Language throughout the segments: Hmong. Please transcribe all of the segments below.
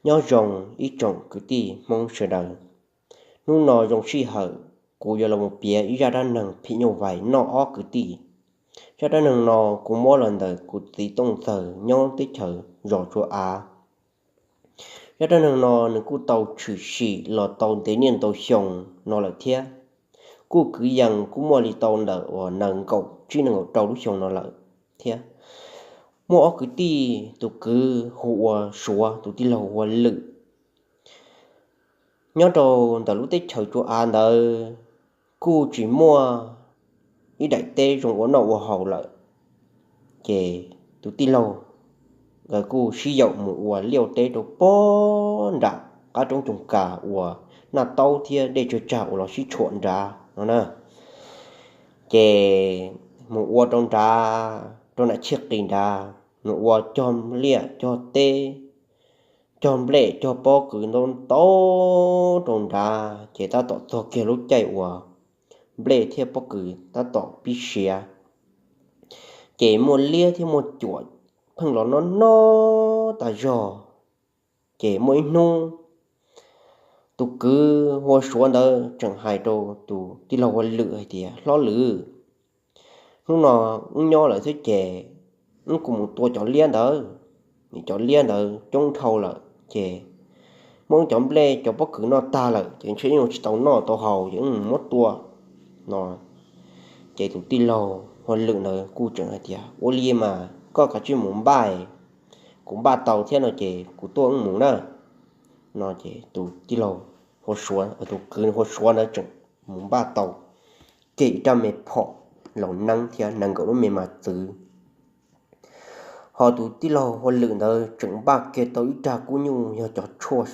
Nyob zoo ib tsoom kwv tij Hmoob sawv daws. Hnub no zoo sij hawm kuv yuav los piav ib zaj dab neeg phim nyuj vais noj ob kwv tij. Zaj dab neeg no kuv muab los ntawm kuv txiv Tooj Ntxawg nyob teb chaws zos Tsua Av. Zaj dab neeg no nws kuj tau tshwm sim los tau ntev niaj ntau xyoo no lawm thiab. Kuj kwv yees kuj muaj li tau ntawm uas nees nkaum tsib nees nkaum rau lub xyoo no lawm thiab. Muaj ob kwv tij, tus kwv hu ua Suav, tus tij laug hu ua Lwm. Nyob rau ntawm lub teb chaws Tsua Av ntawd kuj tsis muaj ib daim teb zoo ua noj ua haus lawm, ces tus tij laug nkawd kuj sib yaum mus ua liaj teb rau pog nram qab roob Coog Kas uas Naj Taub thiab dej tsawg tsag uas los sib tshuam nrad no na. Ces mus ua rau nrad, rau nram Chiaj Qis nrad, mus ua cog liaj cog teb, cog nplej cog pob kws ntau ntau rau nrad, ces tab tom txog kiag lub caij uas nplej thiab pob kws tab tom pib siav, ces muaj liab thiab muaj cuam pheej los noj noj tas zog. Ces muaj ib hnub tus kwv hu ua Suav ntawd tseem hais rau tus tij laug hu ua Lwm hais tias, Hlob Lwm, hnub no wb nyob lawm xwb ces wb kuj mus tua cov liab ntawd, cov liab ntawd coob dhau lawm ces muab wb cov nplej cov pob kws noj tag lawm ces ntshe yeej tsis tau noj tau haus ces wb mus muab tua no. Ces tus tij laug hu ua Lwm ntawd kuj tseem hais tias, Ua li mas koj kav tsij mus npaj, kuv npaj tau thiab no ces kuv tuaj wb mus na. No ces tus tij laug hu ua Suav, tus kwv hu ua Suav ntawd tseem mus npaj tau kiag ib rab me phom laus neeb thiab nees nkaum lub me mas txwv. Ho tus tij laug hu ua Lwm ntawd tseem npaj kiag tau ib rab kub nyuj yog cov tshuaj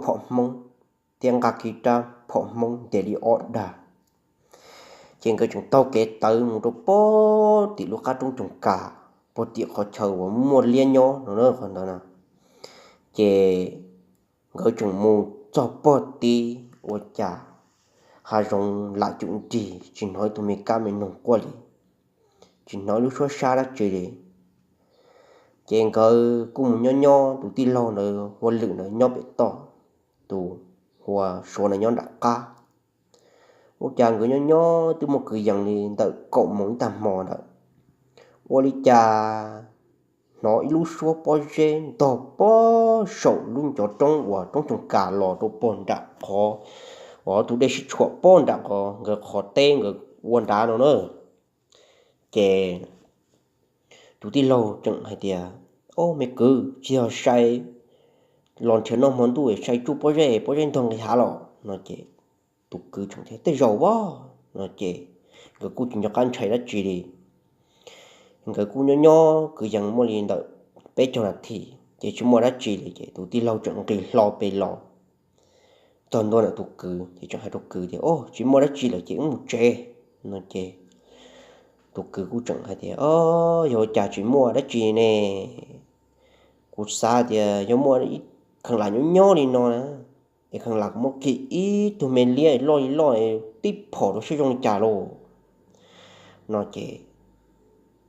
phom Hmoob, thiab nqa kiag rab phom Hmoob ntev li ob dag. Ces nkawd tseem taug kev tawm mus rau pog tim lub qab roob Coog Kas, pog tim qhov chaw uas muaj liab nyob no na, qhov ntawd na. Ces nkawd tseem mus txog pog tid ua cas hav zoov lam cum nrig, tsis hnov ib tug me kab me noog quaj li, tsis hnov lub suab sab dab tsi li. Ces nkawd kuj mus nyob nyob, tus tij laug ntawd hu ua Lwm ntawd nyob pem toj, tus hu ua Suav ntawd nyob nram qab. Ua cas nkawd nyob nyob twb muaj kwv yees li ntawm kaum moos ib tag hmo ntawd, ua li cas hnov ib lub suab pob zeb ntog pob saum lub ncov roob uas roob Coog Kas los rau pog nram qhov uas tus dej sib tshuam pob nram qhov nkawd qhov teb nkawd ua nrad no na. Ces tus tij laug tseem hais tias, Ob, me kwv, tsis yog sai los nrhiav noj hmo ntuj, sai tsuj pob zeb, pob zeb ntog nqis hav los? No ces tus kwv tseem tias, Tej zaum as. No ces nkawd kuj tsis nco qab ntshai dab tsi li. Nkawd kuj nyob nyob kwv yees muaj li ntawm peb caug nas this ces tsis muaj dab tsi li ces tus tij laug tseem nqis hlo pes los txog ntua ntawm tus kwv ces tseem hais rau kwv tias, Ob, tsis muaj dab tsi lawm ces wb mus tsev. No ces tus kwv kuj tseem hais tias, Ob, yog ua cas tsis muaj dab tsi ne? Kuv xav tias yog muaj ib kheev lam nyob nyob li no na, es kheev lam kuv muab kiag ib tug me liab loj li loj tib phom rau saib zoo li cas lauj. No ces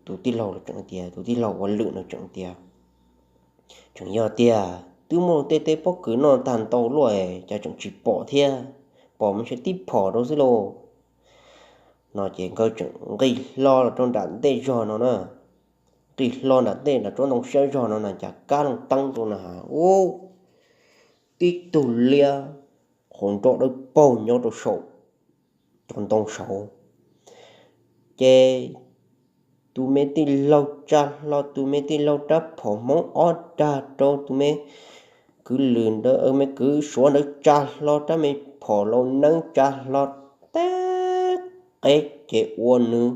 tus tij laug tseem tias, tus tij laug ua Lwm no tseem tias, Tseem yog tiag, twb muaj tej teb pob kws noj tag ntau luaj es cas tseem tsis pom thiab, pom me ntshai tib phom rau xwb lauj. No ces nkawd tseem nqis hlo los rau nram ntej zog no na, nqis hlo nram ntej nram tsob ntoo siab zog no na cas kab looj teeb rau na has, ub, tib tug liab qhuav nrov dawb paug nyob rau saum cov ntoo saud. Ces tus me tij laug tsa hlo tus me tij laug rab phom Hmoob ob dag rau tus me kwv Lwm ntawd, me kwv Suav ntawd tsa hlo rab me phom laus neeb tsa hlo teb qeb ces ua nws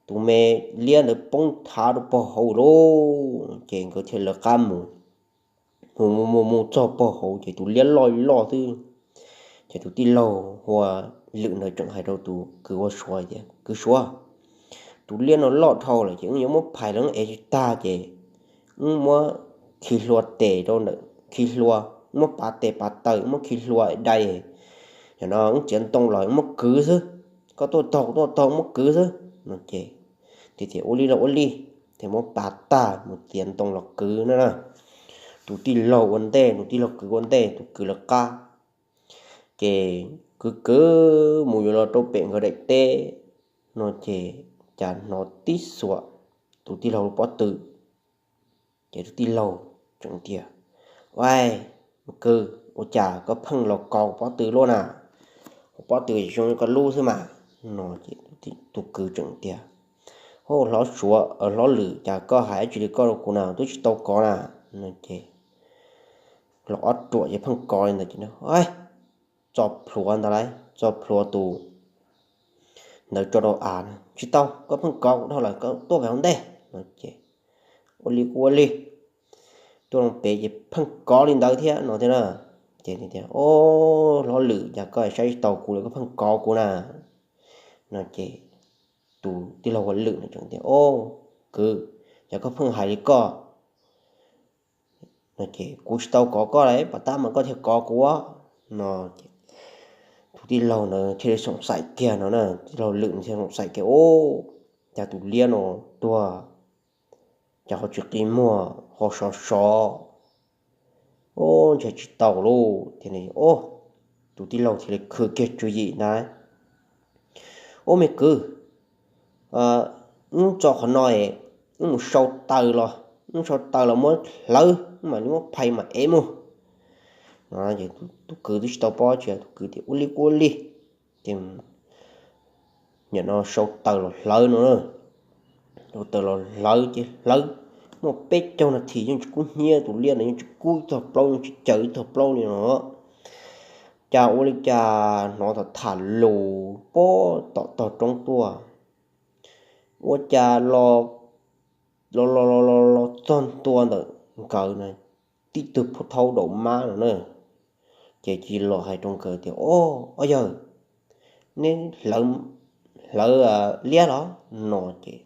tus me liab ntawd poob thav rau pog hauv lauj. Ces nkawd thiaj lawv qab mus, mus mus mus mus txog pog hauv ces tus liab loj loj xwb. Ces tus tij laug hu ua Lwm ntawd tseem hais rau tus kwv hu ua Suav tias, Kwv Suav, tus liab no loj dhau lawm ces wb yuav muab phais los wb ev tsis tag ces wb muab khi hlua tes rau ntawm, khi hlua, muab pav tes pav taw muab khi hlua dai, yog no wb txiav ntoo los muab kwv xwb, koj tuaj taug kuv tuaj taug muab kwv xwb. No ces thiaj tias, Ua li los ua li. Ces muab pav tag mus txiav ntoo los kwv no na. tus tij laug ua ntej, tus tij laug kwv ua ntej, tus kwv lawv qab. Ces kwv kwv mus yuav los rau pem nkawd daim teb no ces cas hnov tib xuam tus tij laug pob tw. Ces tus tij laug tseem tias, Ua, kwv, ua cas koj pheej los kov pob tw luaj na? Ua pob tw zoo li koj lub xwb mas. No ces tus kwv tseem tias, Hos, hlob Suav, hlob Lwm, cas koj hais dab tsi li koj rau kuv na, twb tsis tau kov na. No ces los ob ruam ces pheej kov li ntawd ces, Txo plhuav ntawd lauj, txo plhuav tus ntawd tso rau av. Tsis tau, koj pheej kov kuv dhau lawm, koj tuaj pem hauv ntej. No ces ua li kuj ua li, tuaj loo pem ces pheej kov li ntawd thiab no thiab na. Ces, Os, hlob Lwm, cas koj saib tsis taus kuv li, koj pheej kov kuv na? No ces tus tij laug ua Lwm no tseem tias, Os, kwv, cas koj pheej hais li koj no ces kuv tsis tau kov koj li, pom tab mas koj thiaj kov kuv no. Tus tij laug ntawd thiaj li xoom xaim kiag no na, tij laug Lwm thiaj xoom xaim kiag, Os, cas tus liab no tuag, cas ho tsis qi muag, ho sov sov, Os, ntshe tsis tau lauj. Thiaj li, Os, tus tij laug thiaj li khwv kiag tswv yim ntag, Os, me kwv, wb txo qhov no es wb mus sau taws los, wb sau taws los muab hlawv, wb mam li muab phais mam ev mus. Tus kwv twb tsis tau paub tsi, tus kwv tias, Ua li kuj ua li. Ces nim no sau taws los hlawv no na. Sau taws los hlawv ces hlawv muaj peb caug nas this yeej tsis kub hnyiab, tus liab no yeej tsis kub ib tog plaub, yeej tsis caws ib tog plaub li no. Cas ua li cas hnov tham tham lus pem tom tog roob tuaj, ua cas los los los los los txog ntua ntawm nkawd na, tib tug phuj thaub daum mab no na. Ces cia li los hais rau nkawd tias, Os, ob yawg, neb hlawv liab los? No ces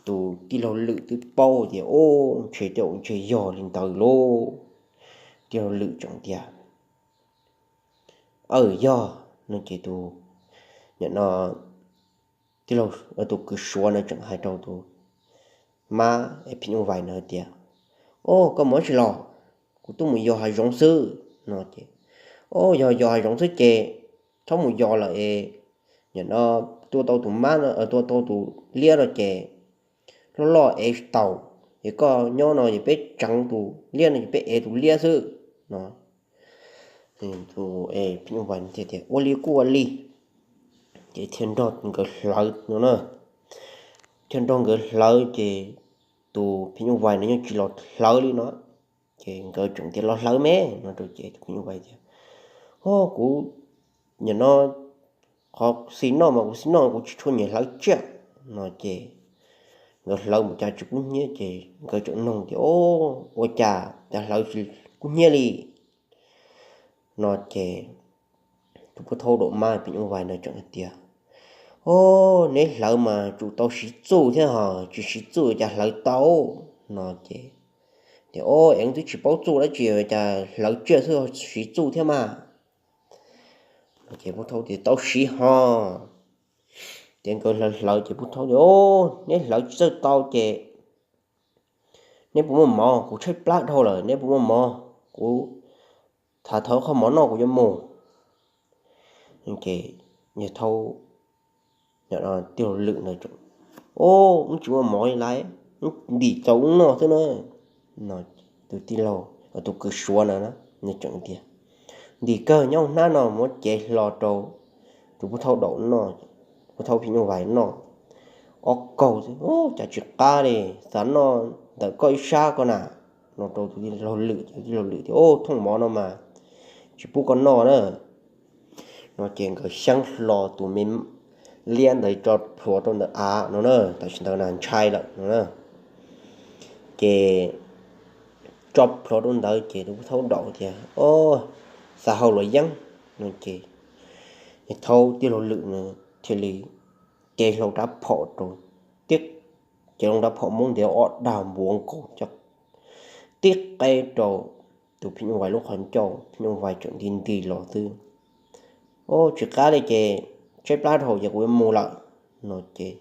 tus tij laug Lwm twb paub tias, Os, ntshe tej zaum ntshe yog li ntawd lauj. Tij laug Lwm tseem tias, Aws, yog. No ces tus, nim no, tij laug, tus kwv Suav no tseem hais rau tus mab es phim nyuj vais no hais tias, Os, koj mus dab tsi los? Kuv tuaj mus yos hav zoov xwb. No ces, Os, yog yos hav zoov xwb ces txhob mus yos lawm es, nim no tua tau tus mab no, tua tau tus liab no ces loj loj ev tsis taus, ces koj nyob no ces peb tseev tus liab no ces peb ev tus liab xwb no. Tus phim nyuj vais thiaj tias, Ua li kuj ua li. Ces thiaj nrog nkawd hlawv no na. Thiaj nrog nkawd hlawv ces tus phim nyuj vais no yeej tsis los hlawv li no. Ces nkawd tseem tias, Los hlawv me, no rau ces tus phim nyuj vais tias, Os, kuv nim no qhov xis noj mas kuv xis noj, kuv tsis tshua nyiam hlawv tsiaj. No ces nkawd hlawv mus cas tsis kub hnyiab ces nkawd tseem nug tias, Os, ua cas cas hlawv tsis kub hnyiab li? No ces tus phuj thaub daum mab phim nyuj vais no tseem hais tias, Os, neb hlawv mas tsum tau siv txuj thiab ho, tsis siv txuj cas hlawv tau? No ces tias, Os, es twb tsis paub txuj dab tsi cas hlawv tsiaj xwb ho siv txuj thiab mas. Ces phuj thaub tias, Tau siv ho. Ces nkawd hlawv hlawv ces phuj thaub tias, Os, neb hlawv tsis txawj tau ces neb puas muaj mov? Kuv tshaib plab dhau lawm, neb puas muaj mov? Kuv tham thawv qhov mov noj kuv yuav mus. Ces yawg thaub, tij laug Lwm no, Os, wb tsis muaj mov li lauj, wb ntim tau wb noj xwb na. No tus tij laug, tus kwv Suav no nws tseem tias, Ntim kawg, nyob hnab no muab cev hlo rau tus phuj thaub daum noj, phuj thaub phim nyuj vais noj ob kaug xwb, Os, cas tsis qab li, xav noj ntawm koj ib sab ko na. No rau tus tij laug Lwm, tus tij laug Lwm tias, Os, thooj mov no mas tsis pub koj noj na. No ces nkawd xyeeb hlo tus me liab ntawd tso plhuav rau ntawm av no na, tam sim ntawd na ntshai lawm no na. Ces tso plhuav rau ntawd ces tus phuj thaub daum tias, Os, xav hau luam yeeb. No ces yawg thaub tij laug Lwm no thiaj li cev hlo rab phom rau, tib, cev hlo rab phom Hmoob ntiav ob dag npuav nkaus coj tib qeb rau tus phim nyuj vais lub qhov ncauj, phim nyuj vais tseem nti nti los xwb. Os, tsis qab li ces tshaib plab dhau ces kuv yuav mus lawm. No ces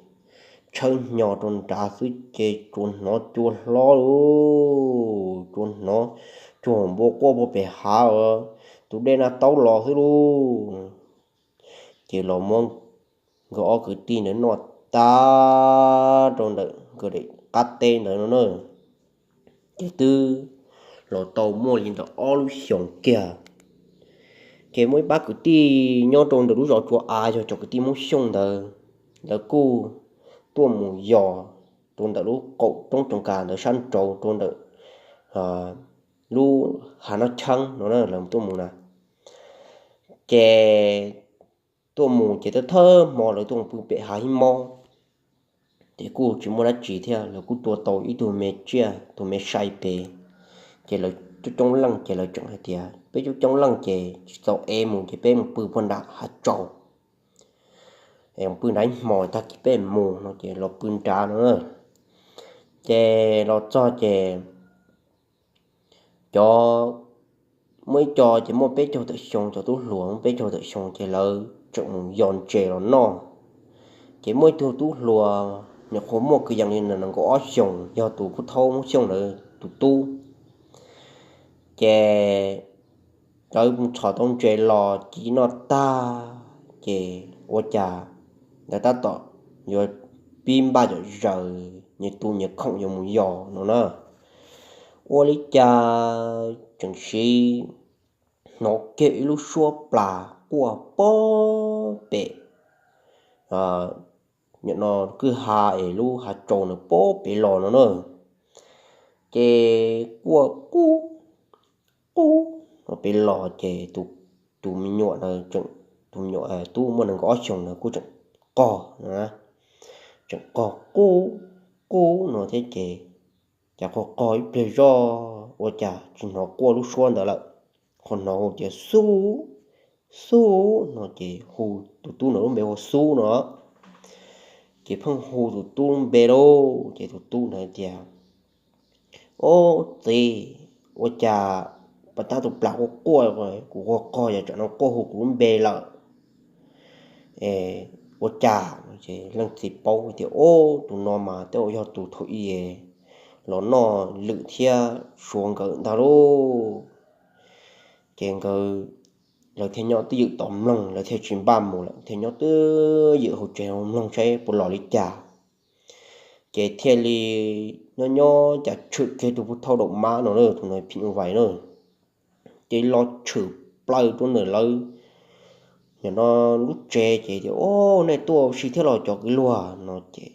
tshawb hnyo rau nrad xwb ces tsuas hnov cua hlob lauj, tsuas hnov cua npua quaj puag pem hav, tus dej naj taub los xwb lauj. Ces los muab nkawd ob kwv tij ntawd noj tag rau ntawm nkawd daim qab teb ntawd no na. Ces twb los tau muaj li ntawm ob lub xyoos kiag, ces muaj ib pab kwv tij nyob rau ntawm lub zos Tsua Av, yog cov kwv tij Hmoob Xyooj ntawd, lawv kuj tuaj mus yos rau ntawm lub qaum roob Tsoos Kas ntawd sab nraud rau ntawm lub hav Nab Cheeb no na, lawv tuaj mus na. Ces tuaj mus ces thawj thawj hmo lawv tuaj mus pw pem hav hib mob, ces kuj tsis muaj dab tsi thiab, lawv kuj tua tau ib tug me tsiaj, tus me sai pem. Ces lawv coob coob leej ces lawv tseem hais tias peb coob coob leej ces tsis txaus ev mus ces peb mus pw puag nram hav tsaus, pw nrad ib hmo tag kis peb mus no ces los pw nrad no. Ces los txog ces cov, muaj ib co ces muaj peb caug tawm xyoo, cov tub hluas muaj peb caug tawm xyoo ces lawv tseem mus yos ntses los noj. Ces muaj ib tug tub hluas nyuam qhuav muaj kwv yees li nees nkaum ob xyoos, yog tus Phub Thaub Hmoob Xyooj ntawd tus tub. Ces lawv mus txhom tau ntses los ci noj tag, ces ua cas lawv tab tom yuav pib npaj zom zaws nyias tu nyias khoom yuav mus yos no na. Ua li cas tseem siv hnov kiag ib lub suab plas quaj pob pem, nim no kwj ha es lub hav tsaus ntawd pob pem los no na. Ces quaj qub qub no pem los ces tus me nyuam ntawd, tus me nyuam tub muaj nees nkaum ob xyoos ntawd kuj tseem qog, tseem qog qub qub no thiab ces, cas qog qog ib pliag zoj ua cas tsis hnov quaj lub suab ntawd lawm, qhov hnov hu tias Xub, Xub no ces hu tus tub ntawd lub npe hu Xub no. Ces pheej hu tus tub lub npe lauj, ces tus tub ntawd tias, Ob txiv, ua cas pas tab tus plas quaj quaj, kuv qog qog yog tsam no quaj hu kuv lub npe lawm, ua cas? Ces leej txiv paub tias, Ob, tus no mas tej zaum yog tus thaum ub los noj lwm thiab suav nkawd ntag lauj. Ces nkawd, lawv thiaj nyob twj ywm tos mloog, lawv thiaj tsis npaj mus lawm, thiaj nyob twj ywm hauv tsev mloog saib puas los li cas. Ces thiaj li nyob nyob cas tshwm kiag tus Phub Thaub Daum Mab no, tus no phim nyuj vais na, ces los tshwm plaws rau ntawm lawv, nim no lub tsev ces tias, Ob, nej tuaj ua si thiab los cov kwv luag? No ces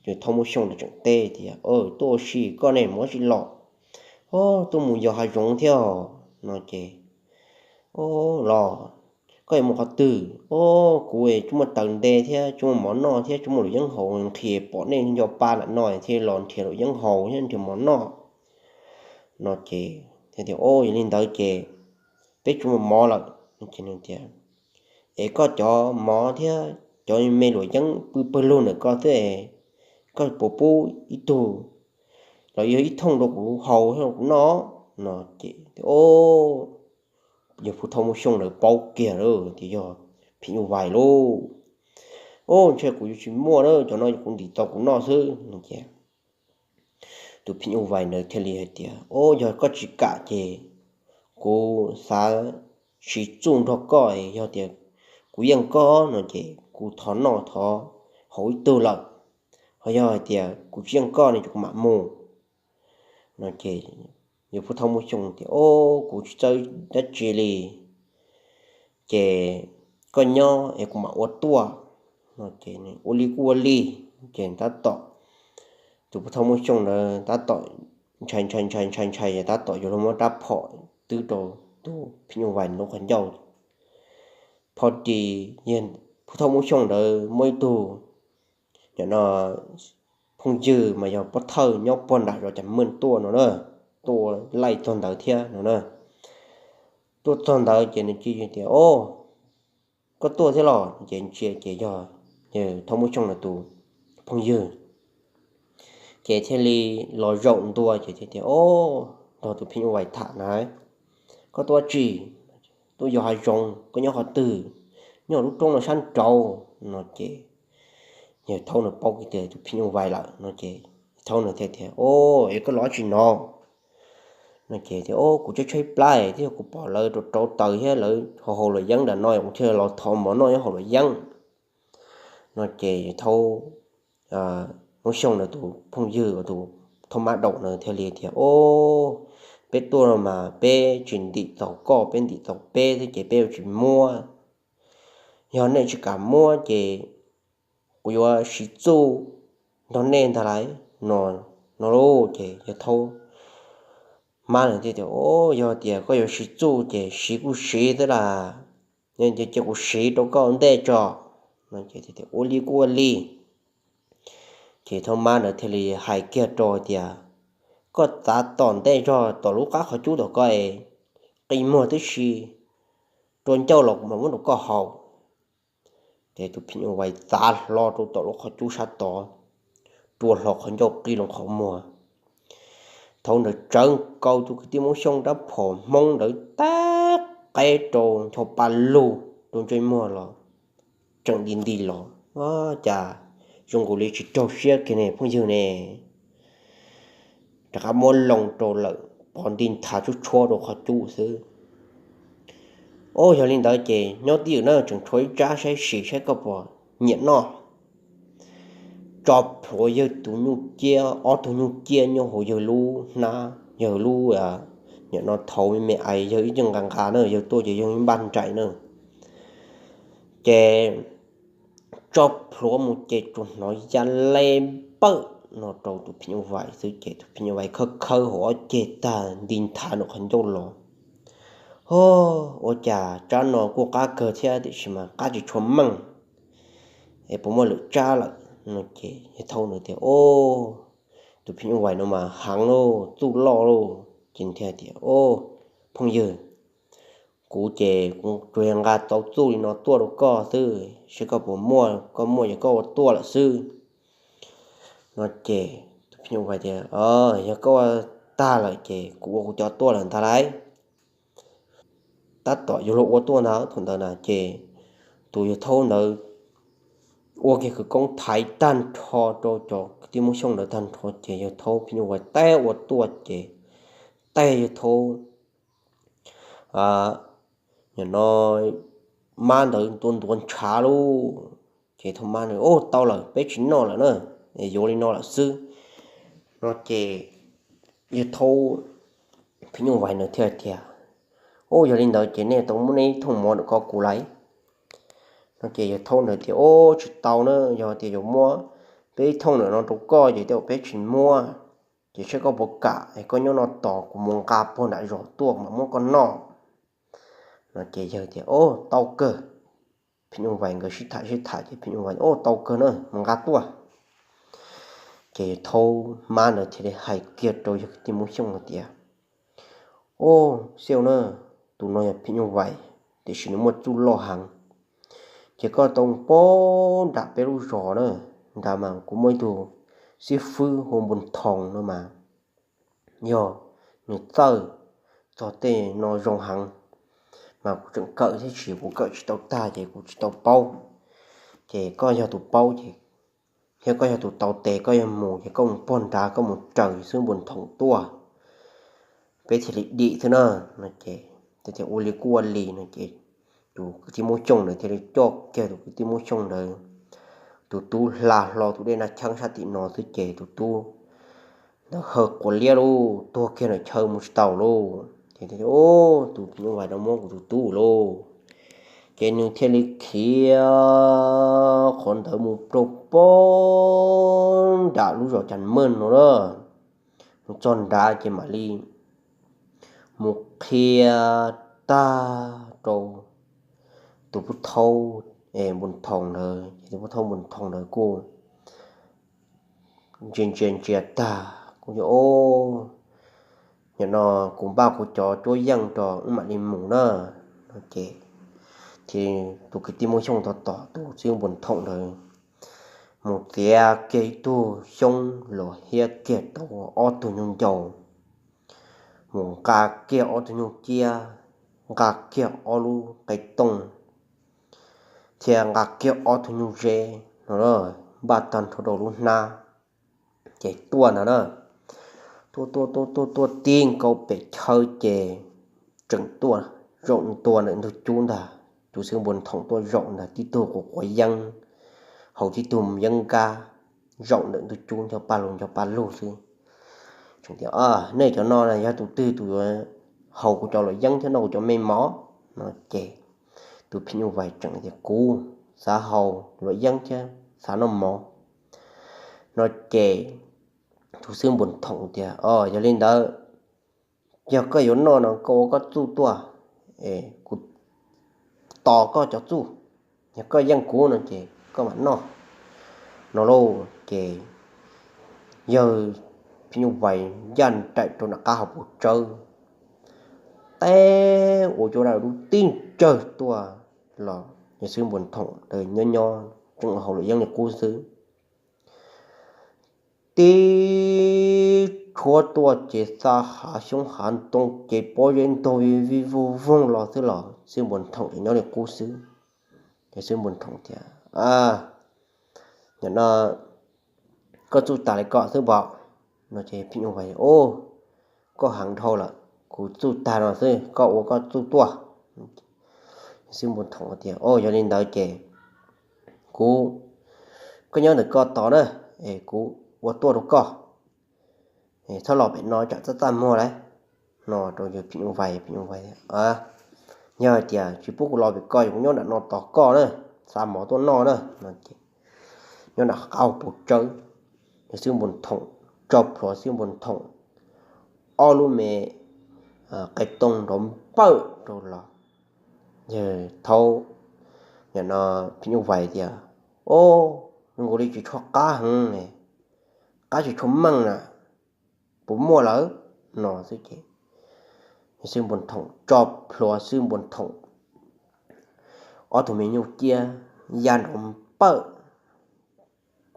Phub Thaub Hmoob Xyooj ntawd tseem teb tias, Tuaj ua si, koj ne mus ua si los? Ob, tuaj mus yos hav zoov thiab no ces, Ob, los koj yuav mus qhov twg? Ob, kuv tsis muaj taws nte thiab tsis muaj mov noj thiab tsis muaj luam yeeb haus, nqhis pom nej nco pa lam no thiaj los nrhiav luam yeeb haus thiab nrhiav mov noj no ces, Ob, yog li ntawd ces peb tsis muaj mov lawm. Tias, Es koj cov mov thiab cov me luam yeeb pw pawg lug ntawm koj xwb, koj puas pub ib tug los yog ib thooj rau kuv haus thiab rau kuv noj? No ces, Ob, yog Phub Thaub Hmoob Xyooj lawv paub kiag lawm tias yog phim nyuj vais lauj. Ob, ntshe kuv yuav tsis muaj na, cov no yog kuv ntim tau kuv noj xwb no ces tus phim nyuj vais ntawd thiaj li hais tias, Ob, yog koj tsis kam ces kuv xav siv txuj nrog koj, yog tias kuv yeej koj no ces kuv thov noj thov haus ib tug lawm, ho yog hais tias kuv tsis yeej koj no ces kuv mam mus no ces, yog Phub Thaub Hmoob Xyooj tias, Ob, kuv tsis txawj dab tsi li, ces koj nyob es kuv mam ua tuaj no ces, Ua li kuj ua li. Ces tab tom, tus Phub Thaub Hmoob Xyooj ntawd tab tom ntshai ntshai ntshai ntshai ntshai, tab tom yuav luag muab rab phom twb rau tus phim nyuj vais lub qhov ncauj. Pho tis, Phub Thaub Hmoob Xyooj ntawd muaj ib tug, nim no phooj ywg mas yog pov thawj nyob puag nram zos Cas Mej tuaj no na, tuaj laij txog ntawd thiab no na. Tuaj txog ntawd ces nws cia tias, Ob, koj tuaj thiab los? Ces ntsia ces yog Thaub Hmoob Xyooj ntawd tus phooj ywg. Ces thiaj li los zaum ntua ces tias, Ob, nrog tus phim nyuj vais tham na, Koj tuaj dab tsi? Tuaj yos hav zoov. Koj nyob qhov twg? Nyob lub roob no sab nraud no ces, Yawg Thaub nws paub kiag tias tus phim nyuj vais lawm no ces Thaub nws thiaj tias, O, es koj los tsis no? No ces tias, O, kuv tshaib tshaib plab thiab kuv pom lawv rau rau taws thiab lawv haus haus luam yeeb nram no kuv thiaj los thov mov noj ib haus luam yeeb. No ces Thaub, Hmoob Xyooj ntawd tus phooj ywg uas tus Thaub Mab Daum na thiaj li tias, O, peb tuaj no mas peb tsis ntim txaus koj, peb ntim txaus peb thiab ces peb yuav tsis muab. Yog nej tsis kam muab ces kuv yuav siv txuj nrog nej ntag lauj. No, no lauj ces yawg Thaub Mab nws thiaj tias, O, yog tias koj yuav siv txuj ces siv kuj siv xwb las, ces kuv siv rau koj ua ntej tso. No ces ua li kuj ua li. Ces Thaub Mab ntawd thiaj li hais kiag rau tias, Koj txav tom ntej zog tom lub qab qhov cub tom koj es, qi muag tib si, rua ncauj los kuv mam muab rau koj haus. Ces tus phim nyuj vais txav hlo rau tom lub qhov cub sab tod, rua hlo qhov ncauj qi loo qhov muag. Thaum ntawd tsawv nkaus tus kwv tij Hmoob Xyooj rab phom Hmoob ntawd tag qeb rau ncho pa lug rau ntsej muag los, tseem nti nti los, Cas zoo nkaus li tsis raug siab kiag ne phooj ywg ne. Rov qab muab loo rau lawm, pov nti nthav tshuab tshuab rau qhov cub xwb. O, yog li ntawd ces nyob twj ywm na, tseem tshuav ib tsab saib sim saib koj puas nyiam noj. Tso plhuav yawg tus nyuj ciab, ob tug nyuj ciab nyob hauv yawg lub hnab, yawg lub, nim no thaum me me ais yawg ib ce nqa nqa na, yawg tuaj ces yawg npaj nraim na. Ces tso plhuav mus ces tsuas hnov ya le npawm no rau tus phim nyuj vais xwb ces tus phim nyuj vais khawb khawb hauv ob ceg tag nti nthav nram qhov ncauj los. Ho, ua cas tsab no kuj qab kawg thiab tiam sis mas qab tsis tshua meej, es puas muaj lwm tsab lawm? No ces yawg Thaub nws tias, O, tus phim nyuj vais no mas heev lauj, txuj loj lauj. Ces thiaj tias, O, phooj ywg, kuv ces kuv tsuas yog nqa tau txuj li no tuaj rau koj xwb, saib koj puas muaj, koj muaj ces koj ua tuaj lawm xwb. No ces tus phim nyuj vais tias, Yog koj ua tag lawm ces kuv ua kuv cov tuaj lawm ntag lauj. Tab tom yuav luag ua tuaj ntag thaum ntawd na ces tus yawg Thaub ntawd ua kiag khawv koob thaiv tag nrho rau cov kwv tij Hmoob Xyooj ntawd tag nrho ces yawg Thaub phim nyuj vais teb ua tuaj ces teb yawg Thaub nim no mab ntawd ntuav ntuav ntshav lauj. Ces Thaub Mab nws, O, tau lawm, peb tsis noj lawm na, yuav li no lawm xwb. No ces yawg Thaub phim nyuj vais nws thiaj tias, O, yog li ntawd ces nej tau muab nej ib thooj mov rau kuv lauj? No ces yawg Thaub ntawd tias, O, tsis tau na, yog tias yuav muab peb ib thooj ntawm no rau koj ces tej zaum peb tsis muab, ces saib koj puas kam es koj nyob no tos kuv mus nqa puag nram zos tuaj mam muab koj noj. No ces yawg tias, O, tau kawg. Phim nyuj vais nkawd sib tham sib tham ces phim nyuj vais, O, tau kawg na, mus nqa tuaj. Ces Thaub Mab ntawd thiaj li hais kiag rau yawg kwv tij Hmoob Xyooj hais tias, O, xiauj na, tus no yog phim nyuj vais, tiam sis nws muaj txuj loj heev. Ces koj tau pab nram peb lub zos na, nrad mas kuv muaj ib tug xib fwb hu Npus Thoos no mas, yog nws txawj txog tej no zoo heev, mas kuv tseem kawm thiab tsis, kuv kawm tsis tau tag ces kuv tsis tau paub. Ces koj yog tus paub ces, thiab koj yog tus tau tes, koj yog mus ces koj mus puag nrad koj mus raws xib fwb Npus Thoos tuaj, peb thiaj li dim xwb na. No ces thiaj ua li kuj ua li no ces tus kwv tij Hmoob Xyooj ntawd thiaj li coj kiag tus kwv tij Hmoob Xyooj ntawd tus tub hla hlo tus dej naj cheeb sab tim no xwb ces tus tub ntawd hawv quav liab lauj, tuag kiag nram chaw mus tsis tau lauj. Ces, O, tus phim nyuj vais no muab kuv tus tub lauj. Ces nws thiaj li khiav qhov ntawd mus rau pab nram lub zos Cas Meej no na. Mus txog nrad ces mam li mus qhia tag rau tus pub thaub Npus Thoos ntawd, ces tus pub thaub Npus Thoos ntawd kuj ntsia ntsia ntsia tag kuj tias, O, nim no kuv npaj kuv cov cuab yeej rau wb mam li mus na. No ces, ces tus kwv tij Hmoob Xyooj ntawd tos tus xib fwb Npus Thoos ntawd mus txiav kiag ib tug xyoob los hiab kiag tau ob tug nyuj ncaus, mus nqa kiag ob tug nyuj ciab, nqa kiag ob lub qe tooj, thiab nqa kiag ob tug nyuj zeb no lauj. npaj tag nrho rau lub hnab, ces tuaj ntag na. Tuaj tuaj tuaj tuaj tuaj tib nkaus pem chaw ces tseem tuaj zaum ntua ntawm ntug cub ntag. Tus xwb npus nthoom tuaj zaum ntag, tib tug quav quav yeeb, haus tib tug yeeb nkab, zaum ntawm ntug cub nco paj lug nco paj lug xwb. Tseem tias, nej cov no yog tus twg tus yuav haus kuv cov luam yeeb thiab noj kuv cov me mov? No ces tus phim nyuj vais tseem tias, kuv xav haus luam yeeb thiab xav noj mov. No ces tus xwb npus nthoom tias, o, yog li ntawd, yog koj yuav noj no koj ua koj txuj tuaj, kuv tos koj cov txuj. Yog koj yeej kuv no ces koj mam noj. No lauj ces yawg phim nyuj vais ncaj nraim rau nram qab hauv paus tsawb, teb ua cuab dab lub tib ntsawg tuaj los yawg xwb npus nthoom nyob nyob tseem haus luam yeeb li qub xwb. Tib tshuab tuaj ces xa hav xyoob hav ntoo ces pob zeb ntog vij vij voog voog los xwb los xwb npus nthoom ces nyob li qub xwb. Ces xwb npus nthoom tias, nim no koj txuj tas li ko xwb pom? No ces phim nyuj vais, o, koj heev dhau lawm, kuv txuj tag no xwb, koj ua koj txuj tuaj. Xwb npus nthoom tias, o, yog li ntawd ces kuv, koj nyob ntawm koj tos na, es kuv ua tuaj rau koj, txhob los pem no tsam txaj txaj muag lauj. No rau yawg phim nyuj vais, phim nyuj vais, yog hais tias tsis pub kuv los pem koj, kuv nyob nram no tos koj na, xa mov tuaj noj na. No ces nyob nram qab hauv paus tsawb, yawg xwb npus nthoom tso plhuav xwb npus nthoom ob lub me qe tooj nrov npawj rau los. Yawg thaub, nim no phim nyuj vais tias, o, nkaus li tsis tshua qab heev, qab tsis tshua meej na, puas muaj lawm? No xwb ces xwb npus nthoom tso plhuav xwb npus nthoom ob tug me nyuj ciab ya nrov npawj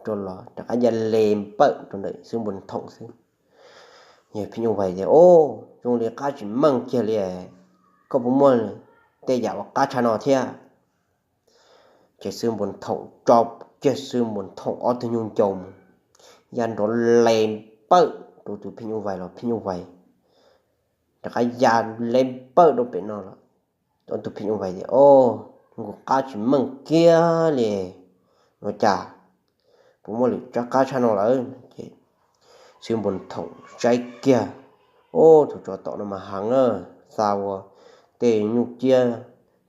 rau los rov qab ya le npawj rau ntawm xwb npus nthoom xwb. Yawg phim nyuj vais tias, o, zoo li qab tsis meej kiag li, koj puas muaj tej yam uas qab tshaj no thiab? Ces xwb npus nthoom tso kiag xwb npus nthoom ob tug nyuj ncau mus, ya nrov le npawj rau tus phim nyuj vais los phim nyuj vais rov qab ya le npawj rau pem no los. Ob tug phim nyuj vais tias, o, nkaus qab tsis meej kiag li, ua cas puas muaj lwm tsab qab tshaj no lawm? Ces xwb npus nthoom saib kiag, o, tus tsov tom no mas heev na, xa ua tej nyuj ciab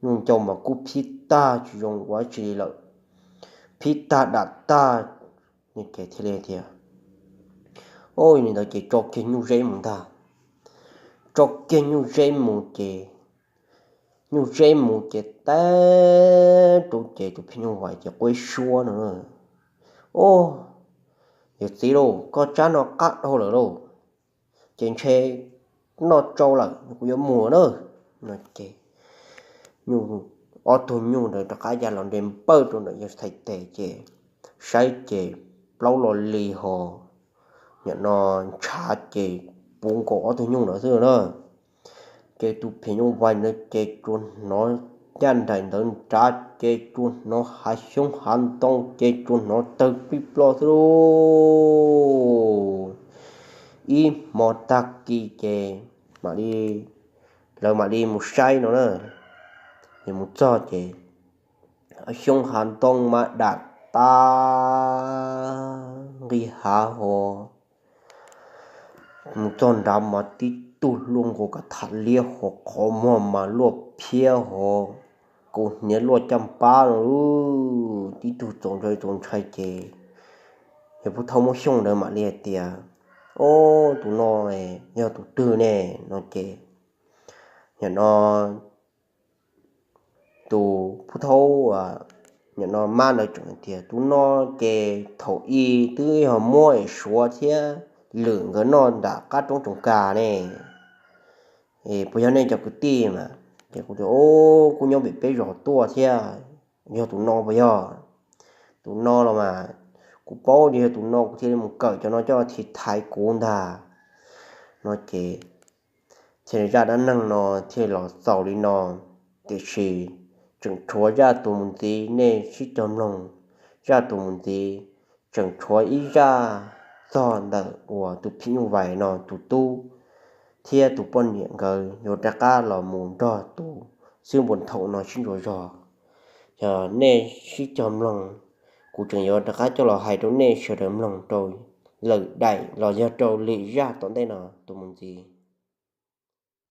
nyuj ncau mas kub phib tag tsis zoo ua tsi li lawm, phib tag dam tag. Ces thiaj li tias, o, li ntawd ces tso kiag nyuj zeb mus ntag. Tso kiag nyuj zeb mus ces, nyuj zeb mus ces teb rau ces tus phim nyuj vais ces quav suab no, o, yawg txiv lauj, koj tsab no qab dhau lawm lauj, ces ntshe noj tsau lawm, kuv yuav mus na. No ces ob tug nyuj ntawd rov qab ya los nres npawj rau ntawm yawg txhais tes ces saib ces plaub lo li ho, nim no ntshav ces puv nkaus ob tug nyuj ntawd xwb na. Ces tus phim nyuj vais ntawd ces tsuas hnov ncaj nraim ntawd nrad ces tsuas hnov hav xyoob hav ntoo ces tsuas hnov tawg plig plo xwb lauj. Ib hmo tag kis ces mam li, lawv mam li mus saib no na. Ces mus txog ces xyoob hav ntoo mas dam tag nqis hav ho, mus txog nrad mas tib tug luaj nkaus kav tham liab ho, qhov muag mas luaj phiab ho, kaus hniav luaj caj npab no, tib tug txaus ntshai txaus ntshai ces yawg Phub Thaub Muab Xyooj ntawd mam li hais tias, o, tus no yog tus twg ne? No ces nim no tus Phub Thaub, nim no mab ntawd tseem tias, tus no ces thaum ub twb yog muab es Suav thiab Lwm nkawd noj nram qab roob Tsoos Kas ne. Puas yog nej cov kwv tij mas? Ces kuv tias, o, kuj nyob pem peb zos tuaj thiab, yog tus no puas yog? Tus no los mas kuv paub tias yog tus no kuv thiaj li mus kawm cov no coj thaiv kuv ntag. No ces thiaj zaj dab neeg no thiaj los xaus li no, tiam sis tseem tshuav zaj tus mus ntxiv, nej sib cog mloog zaj tus mus ntxiv. tseem tshuav ib zaj txog ntawm uas tus phim nyuj vais no tus tub thiab tus poj niam nkawd yuav rov qab los mus nrog tus xib npua nthaum no sib ntsuas zog. Yog nej sib cog mloog, kuv tseem yuav rov qab coj los hais rau nej sawv daws mloog rau lwm daim los yog rau lwm zaj tom ntej no tus mus ntxiv.